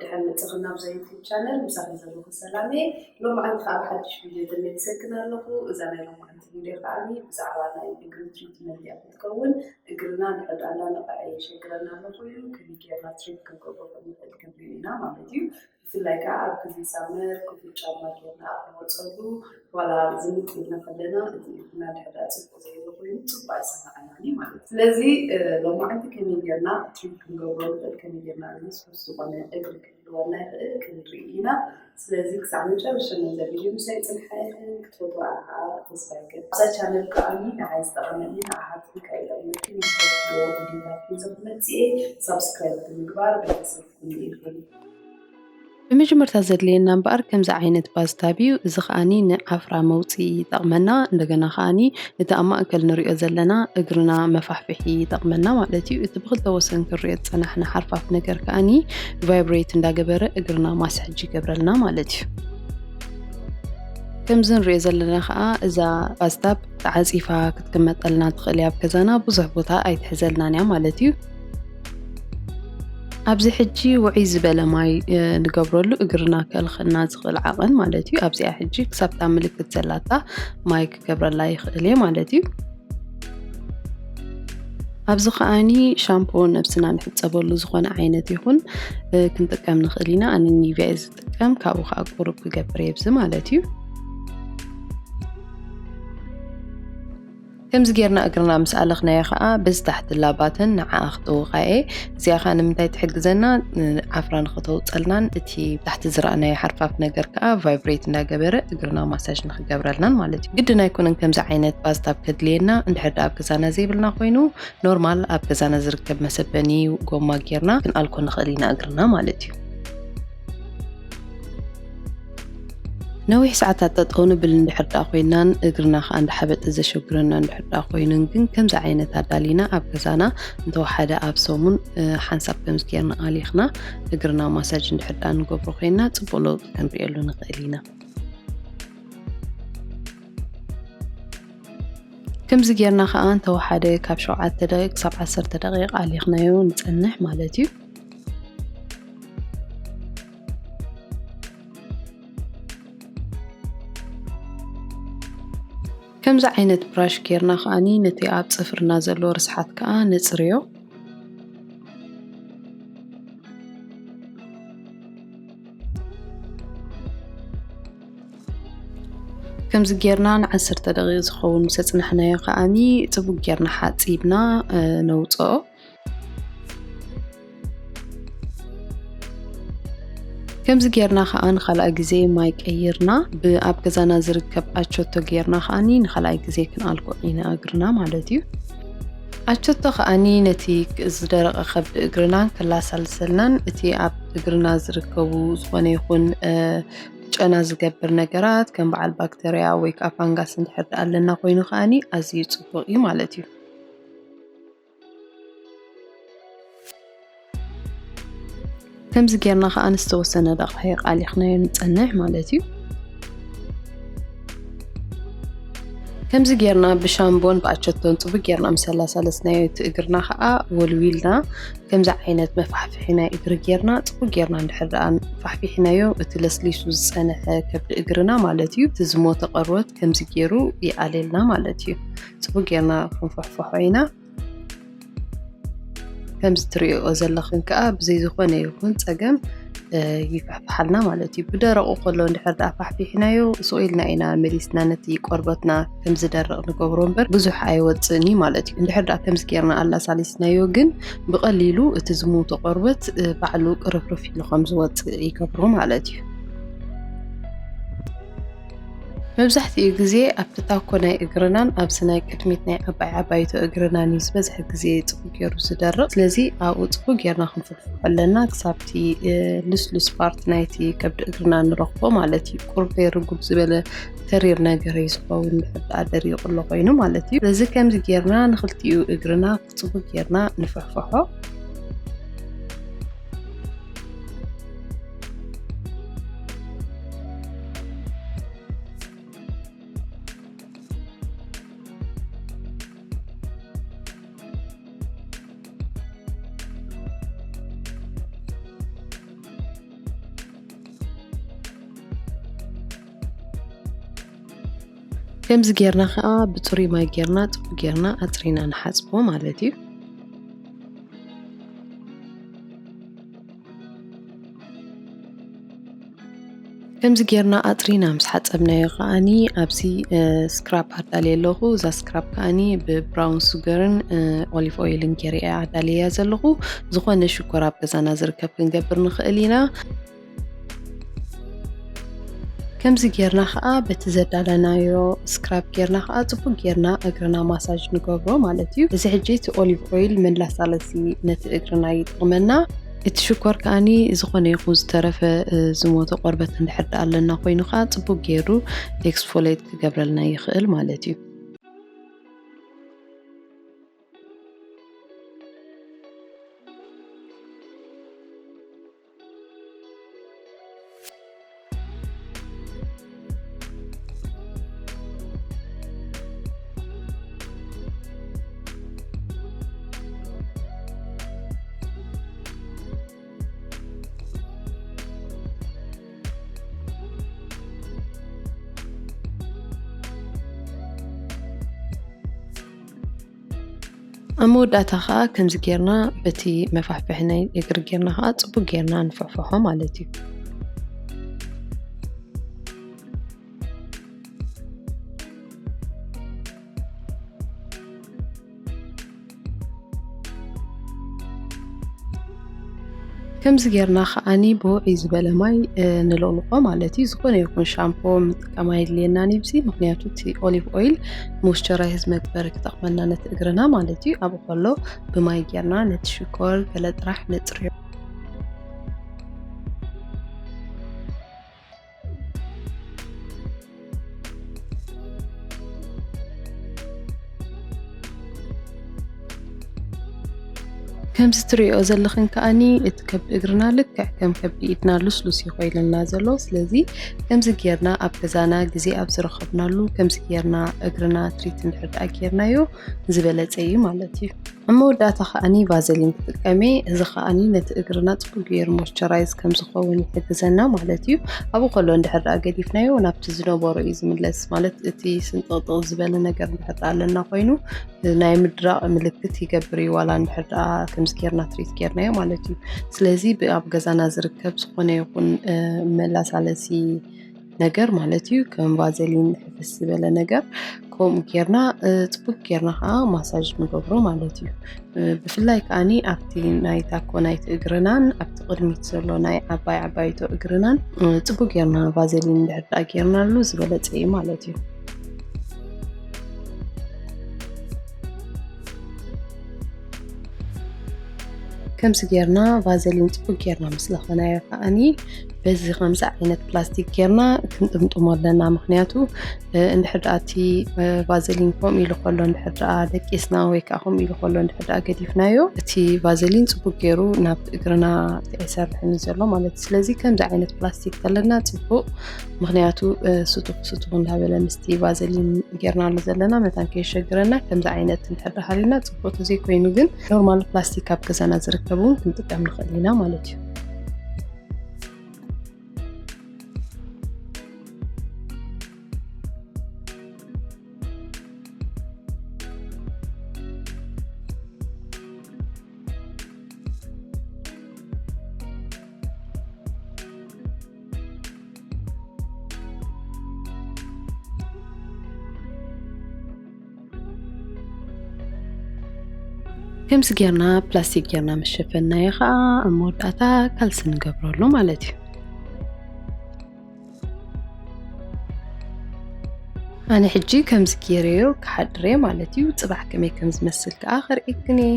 ደሓን መጻኹም ናብዛ ዩቱብ ቻነል። ምሳኹም ዘለኹ ሰላም እየ። ሎማዓንቲ ከዓ ብሓድሽ ቪድዮ ተመሊሰክን ኣለኹ። እዛ ናይ ሎማዓንቲ ቪድዮ ከዓ ብዛዕባ ናይ እግሪ ትሪትመንት እያ ክትከውን። እግርና እንድሕር ደኣ እንዳነቐዐ የሸግረና ኣሎ ኮይኑ ከመይ ጌርና ትሪት ክንገብሮ ከም ንኽእል ክንርኢ ኢና ማለት እዩ። ብፍላይ ከዓ ኣብ ግዜ ሳመር ክፉት ጫማ ጌርና ኣብ ንወፀሉ ዋላ ዝምጥ ኢልና ከለና እቲ ኢድና እንድሕር ደኣ ፅቡቅ ዘይብሉ ኮይኑ ፅቡቅ ኣይሰማዓናን እዩ ማለት እዩ። ስለዚ ሎማዓንቲ ከመይ ጌርና ትሪት ክንገብሮ ንኽእል፣ ከመይ ጌርና ልስሉስ ዝኾነ እግሪ ክህልወና ይኽእል ክንርኢ ኢና። ስለዚ ክሳብ መጨረሻ ነዛ ቪድዮ ምሳይ ፅንሓ ኢኽን ክትፈትዋ ከዓ ተስፋ ይገብር። ኣብዛ ቻነል ከዓ ንዓይ ዝጠቐመኒ ንዓኻትኩም ከዓ ይጠቕመኩም ንዝፈትዎ ቪድዮታት ሒዘ ክመፅእ እየ። ሳብስክራይብ ብምግባር ቤተሰብ ኩኑ ኢኽን። ብመጀመርታ ዘድልየና እምበኣር ከምዚ ዓይነት ባዝታብ እዩ። እዚ ከኣኒ ንዓፍራ መውፅኢ ይጠቕመና። እንደገና ከኣኒ እቲ ኣብ ማእከል ንሪኦ ዘለና እግርና መፋሕፍሒ ይጠቕመና ማለት እዩ። እቲ ብክልተ ወሰን ክንሪኦ ዝፀናሕና ሓርፋፍ ነገር ከኣኒ ቫይብሬት እንዳገበረ እግርና ማሳጅ ይገብረልና ማለት እዩ። ከምዚ ንሪኦ ዘለና ከዓ እዛ ባዝታብ ተዓፂፋ ክትቅመጠልና ትኽእል እያ። ኣብ ገዛና ብዙሕ ቦታ ኣይትሕዘልናን እያ ማለት እዩ። ኣብዚ ሕጂ ውዕይ ዝበለ ማይ፣ እ፣ ንገብረሉ እግርና ከልኸልና ዝኽእል ዓቐን ማለት እዩ። ኣብዚኣ ሕጂ ክሳብታ ምልክት ዘላታ ማይ ክገብረላ ይኽእል እየ ማለት እዩ። ኣብዚ ከኣኒ ሻምፖ ነብስና ንሕጸበሉ ዝኾነ ዓይነት ይኹን፣ እ፣ ክንጥቀም ንኽእል ኢና። ኣነ ኒቭያ እየ ዝጥቀም፣ ካብኡ ከኣ ቁሩብ ክገብር እየ ኣብዚ ማለት እዩ። ከምዚ ጌርና እግርና ምስ ኣለኽናዮ ኸኣ በዚ ታሕቲ ላባተን ንዓኣ ክጥውቓ እየ። እዚኣ ኸኣ ንምንታይ ትሕግዘና? ን-፣ ዓፍራ ንኽተውጸልናን እቲ ታሕቲ ዝረኣናዮ ሓርፋፍ ነገር ከኣ ቫይብሬት እንዳገበረ እግርና ማሳጅ ንኽገብረልናን ማለት እዩ። ግድን ኣይኮነን ከምዚ ዓይነት ባዝታብ ከድልየና። እንድሕር ደኣ ኣብ ገዛና ዘይብልና ኮይኑ ኖርማል ኣብ ገዛና ዝርከብ መሰበኒ ጎማ ጌርና ክንኣልኮ ንኽእል ኢና እግርና ማለት እዩ። ነዊሕ ሰዓታት ጠጠው ንብል እንድሕር ደኣ ኮይናን እግርና ኸኣ እንዳሓበጠ ዘሸግረና እንድሕር ደኣ ኮይኑን ግን ከምዚ ዓይነት ኣዳሊና ኣብ ገዛና እንተወሓደ ኣብ ሰሙን፣ እ፣ ሓንሳብ ከምዚ ጌርና ኣሊኽና እግርና ማሳጅ እንድሕር ደኣ ንገብሮ ኮይንና ጽቡቕ ለውጢ ክንርእየሉ ንኽእል ኢና። ከምዚ ጌርና ኸኣ እንተወሓደ ካብ ሸውዓተ ደቂቕ ክሳብ ዓሰርተ ደቂቕ ኣሊኽናዮ ንጸንሕ ማለት እዩ። ከምዚ ዓይነት ብራሽ ጌርና ከኣኒ ነቲ ኣብ ጽፍርና ዘሎ ርስሓት ከኣ ነጽርዮ። ከምዚ ጌርና ንዓሰርተ ደቂቕ ዝኸውን ምስ ኣጽናሕናዮ ከኣኒ ጽቡቅ ጌርና ሓጺብና፣ እ፣ ነውጽኦ። ከምዚ ጌርና ከኣ ንኻልኣይ ግዜ ማይ ቀይርና፣ ብ-፣ ኣብ ገዛና ዝርከብ ኣቸቶ ጌርና ከኣኒ ንኻልኣይ ግዜ ክንኣልኮ ኢና እግርና ማለት እዩ። ኣቸቶ ከኣኒ ነቲ ዝደረቐ ከብዲ እግርና ከላሳልሰልናን እቲ ኣብ እግርና ዝርከቡ ዝኾነ ይኹን፣ እ፣ ጨና ዝገብር ነገራት ከም በዓል ባክተርያ ወይ ከዓ ፋንጋስ እንድሕር ደኣ ኣለና ኮይኑ ከኣኒ ኣዝዩ ጽቡቕ እዩ ማለት እዩ። ከምዚ ጌርና ከኣ ንዝተወሰነ ደቂቕ ኣሊኽናዮ ንጸንሕ ማለት እዩ። ከምዚ ጌርና ብሻምቦን ብኣቸቶን ጽቡቅ ጌርና ምስ ኣላሳለስናዮ እቲ እግርና ከኣ ወልዊልና ከምዚ ዓይነት መፋሕፍሒ ናይ እግሪ ጌርና ጽቡቅ ጌርና እንድሕር ደኣ ፋሕፊሕናዮ እቲ ለስሊሱ ዝጸንሐ ከብዲ እግርና ማለት እዩ። እቲ ዝሞተ ቆርበት ከምዚ ጌሩ ይኣልየልና ማለት እዩ። ጽቡቅ ጌርና ክንፍሕፍሖ ኢና። ከምዚ ትርእይኦ ዘለኽን ከኣ ብዘይ ዝኾነ ይኹን ጸገም፣ እ፣ ይፍሕፍሓልና ማለት እዩ። ብደረቑ ከሎ እንድሕር ደኣ ፋሕፊሕናዮ፣ ስቕ ኢልና ኢና መሊስና ነቲ ቆርበትና ከም ዝደርቕ ንገብሮ እምበር ብዙሕ ኣይወጽእን እዩ ማለት እዩ። እንድሕር ደኣ ከምዚ ጌርና ኣላሳሊስናዮ ግን ብቐሊሉ እቲ ዝሞተ ቆርበት፣ እ፣ ባዕሉ ቅርፍርፍ ኢሉ ከም ዝወጽእ ይገብሮ ማለት እዩ። መብዛሕትኡ ግዜ ኣብቲ ታኮ ናይ እግርናን ኣብዚ ናይ ቅድሚት ናይ ዓባይ ዓባይቶ እግርናን እዩ ዝበዝሐ ግዜ ጽቡቅ ገይሩ ዝደርቕ። ስለዚ ኣብኡ ጽቡቅ ጌርና ክንፍሕፍሖ ኣለና ክሳብቲ፣ እ፣ ልስሉስ ፓርት ናይቲ ከብዲ እግርና ንረኽቦ ማለት እዩ። ቁሩብ ርጉብ ዝበለ ተሪር ነገር እዩ ዝኸውን እንድሕር ደኣ ደሪቑ ኣሎ ኮይኑ ማለት እዩ። ስለዚ ከምዚ ጌርና ንኽልቲኡ እግርና ጽቡቅ ጌርና ንፍሕፍሖ። ከምዚ ጌርና ከዓ ብፅሩይ ማይ ጌርና ፅቡቅ ጌርና ኣፅሪና ንሓፅቦ ማለት እዩ። ከምዚ ጌርና ኣፅሪና ምስ ሓፀብናዮ ከዓኒ ኣብዚ ስክራፕ ኣዳልየ ኣለኹ። እዛ ስክራፕ ከዓኒ ብብራውን ሱገርን ኦሊቭ ኦይልን ጌረ ኣዳልያ ዘለኹ። ዝኾነ ሽኮር ኣብ ገዛና ዝርከብ ክንገብር ንኽእል ኢና። ከምዚ ጌርና ከዓ በቲ ዘዳለናዮ ስክራፕ ጌርና ከዓ ፅቡቅ ጌርና እግርና ማሳጅ ንገብሮ ማለት እዩ። እዚ ሕጂ እቲ ኦሊቭ ኦይል መላሳለሲ ነቲ እግርና ይጠቅመና። እቲ ሽኮር ከዓኒ ዝኾነ ይኹን ዝተረፈ ዝሞተ ቆርበት እንድሕር ደኣ ኣለና ኮይኑ ከዓ ፅቡቅ ገይሩ ኤክስፎሌት ክገብረልና ይኽእል ማለት እዩ። ኣብ መወዳእታ ከዓ ከምዚ ጌርና በቲ መፋሕፍሒ ናይ እግሪ ጌርና ከዓ ፅቡቅ ጌርና ንፍሕፍሖ ማለት እዩ። ከምዚ ጌርና ከዓኒ ብውዕይ ዝበለ ማይ ንልቕልቆ ማለት እዩ። ዝኾነ ይኹን ሻምፖ ምጥቃም ኣየድልየናን እዩ። ምክንያቱ እቲ ኦሊቭ ኦይል ሞይስቸራይዝ መግበሪ ክጠቕመና ነቲ እግርና ማለት እዩ። ኣብኡ ከሎ ብማይ ጌርና ነቲ ሽኮር ገለ ጥራሕ ነፅርዮ። ከምዚ ትሪኦ ዘለኽን ከኣኒ እቲ ከብዲ እግርና ልክዕ ከም ከብዲ ኢድና ልስሉስ እዩ ኮይነና ዘሎ። ስለዚ ከምዚ ጌርና ኣብ ገዛና ግዜ ኣብ ዝረኸብናሉ ከምዚ ጌርና እግርና ትሪት እንድሕር ደኣ ጌርናዮ ዝበለጸ እዩ ማለት እዩ። ኣብ መወዳእታ ከኣኒ ቫዘሊን ክጥቀም እየ። እዚ ከኣኒ ነቲ እግርና ጽቡቅ ገይሩ ሞይስቸራይዝ ከም ዝኸውን ይሕግዘና ማለት እዩ። ኣብኡ ከሎ እንድሕር ደኣ ገዲፍናዮ ናብቲ ዝነበሮ እዩ ዝምለስ። ማለት እቲ ስንጥቕጥቕ ዝበለ ነገር እንድሕር ደኣ ኣለና ኮይኑ ናይ ምድራቕ ምልክት ይገብር እዩ። ዋላ እንድሕር ደኣ ከምዚ ጌርና ትሪት ጌርናዮ ማለት እዩ። ስለዚ ብ-፣ ኣብ ገዛና ዝርከብ ዝኾነ ይኹን መላሳለሲ ነገር ማለት እዩ። ከም ቫዘሊን ሕፍስ ዝበለ ነገር ከምኡ ጌርና፣ እ፣ ጽቡቅ ጌርና ከዓ ማሳጅ ንገብሮ ማለት እዩ። እ፣ ብፍላይ ከዓኒ ኣብቲ ናይ ታኮ ናይቲ እግርናን ኣብቲ ቅድሚት ዘሎ ናይ ዓባይ ዓባይቶ እግርናን፣ እ፣ ጽቡቅ ጌርና ቫዘሊን እንድሕር ደኣ ጌርናሉ ዝበለጸ እዩ ማለት እዩ። ከምዚ ጌርና ቫዘሊን ጽቡቅ ጌርና ምስ ለኸናዮ ከዓኒ በዚ ከምዚ ዓይነት ፕላስቲክ ጌርና ክንጥምጥሞ ኣለና። ምኽንያቱ፣ እ፣ እንድሕር ደኣ እቲ፣ እ፣ ቫዘሊን ከምኡ ኢሉ ከሎ እንድሕር ደኣ ደቂስና ወይ ከዓ ከምኡ ኢሉ ከሎ እንድሕር ደኣ ገዲፍናዮ፣ እቲ ቫዘሊን ጽቡቅ ጌሩ ናብቲ እግርና ኣይሰርሕን እዩ ዘሎ ማለት እዩ። ስለዚ ከምዚ ዓይነት ፕላስቲክ ከለና ጽቡቅ፣ ምኽንያቱ፣ እ፣ ስቱኽ ስቱኽ እንዳበለ ምስቲ ቫዘሊን ጌርናሉ ዘለና መታን ከየሸግረና ከምዚ ዓይነት እንድሕር ደኣ ሃልዩና ጽቡቅ፣ ተዘይኮይኑ ግን ኖርማል ፕላስቲክ ኣብ ገዛና ዝርከብ እውን ክንጥቀም ንኽእል ኢና ማለት እዩ። ከምዚ ጌርና ፕላስቲክ ጌርና ምስ ሸፈንናዮ ኸዓ ኣብ መወዳእታ ካልሲ ንገብረሉ ማለት እዩ። ኣነ ሕጂ ከምዚ ጌረዮ ክሓድር እየ ማለት እዩ። ጽባሕ ከመይ ከም ዝመስል ከኣ ከርእየክን እየ።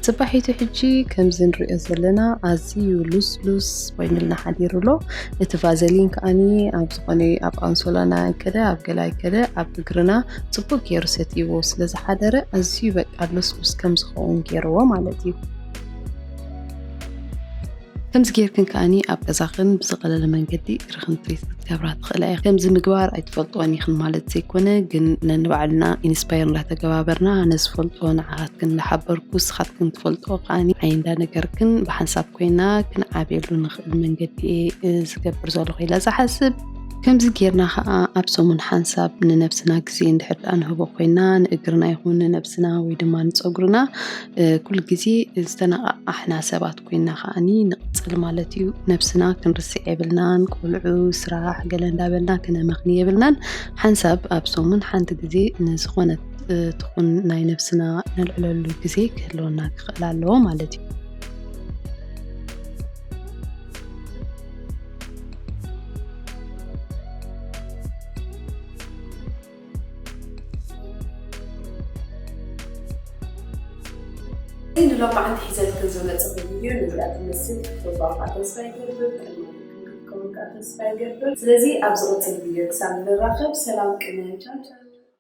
ጽባሒቱ ሕጂ ከምዚ ንሪኦ ዘለና ኣዝዩ ሉስሉስ ኮይኑልና ሓዲሩ ኣሎ። እቲ ቫዘሊን ከኣኒ ኣብ ዝኾነ ኣብ ኣንሶላና ኣይከደ፣ ኣብ ገላ ኣይከደ፣ ኣብ እግርና ጽቡቅ ገይሩ ሰትይዎ ስለ ዝሓደረ ኣዝዩ በቃ ልስሉስ ከም ዝኸውን ገይርዎ ማለት እዩ። ከምዚ ጌርክን ከኣኒ ኣብ ገዛኽን ብዝቐለለ መንገዲ እግርኽን ትሪት ክትገብራ ትኽእላ ኢኽን። ከምዚ ምግባር ኣይትፈልጥዎን ኢኽን ማለት ዘይኮነ፣ ግን ነንባዕልና ኢንስፓየር እንዳተገባበርና፣ ኣነ ዝፈልጦ ንዓኻትክን እንዳሓበርኩ፣ ንስኻትክን ትፈልጥኦ ከኣኒ ዓይ እንዳነገርክን ብሓንሳብ ኮይና ክንዓብየሉ ንኽእል መንገዲ እየ፣ እ፣ ዝገብር ዘለኹ ኢለ ዝሓስብ። ከምዚ ጌርና ከዓ ኣብ ሰሙን ሓንሳብ ንነብስና ግዜ እንድሕር ደኣ ንህቦ ኮይና፣ ንእግርና ይኹን ንነብስና ወይ ድማ ንፀጉርና፣ እ፣ ኩሉ ግዜ ዝተነቓቓሕና ሰባት ኮይና ከዓኒ ንቕፅል ማለት እዩ። ነብስና ክንርስዕ የብልናን። ቆልዑ፣ ስራሕ፣ ገለ እንዳበልና ክነመኽኒ የብልናን። ሓንሳብ ኣብ ሰሙን ሓንቲ ግዜ ንዝኾነት፣ እ፣ ትኹን ናይ ነብስና ነልዕለሉ ግዜ ክህልወና ክኽእል ኣለዎ ማለት እዩ። ንሎማዓንቲ ሒዘልክን ዝመፅእ ቪድዮ ነዚኣ ትመስል ክትፈትዋ ከዓ ተስፋ ይገብር። ጠቃሚት ክትከውን ከዓ ተስፋ ይገብር። ስለዚ ኣብ ዝቕፅል ቪድዮ ክሳብ ንራኸብ ሰላም ቅነ። ቻው ቻው።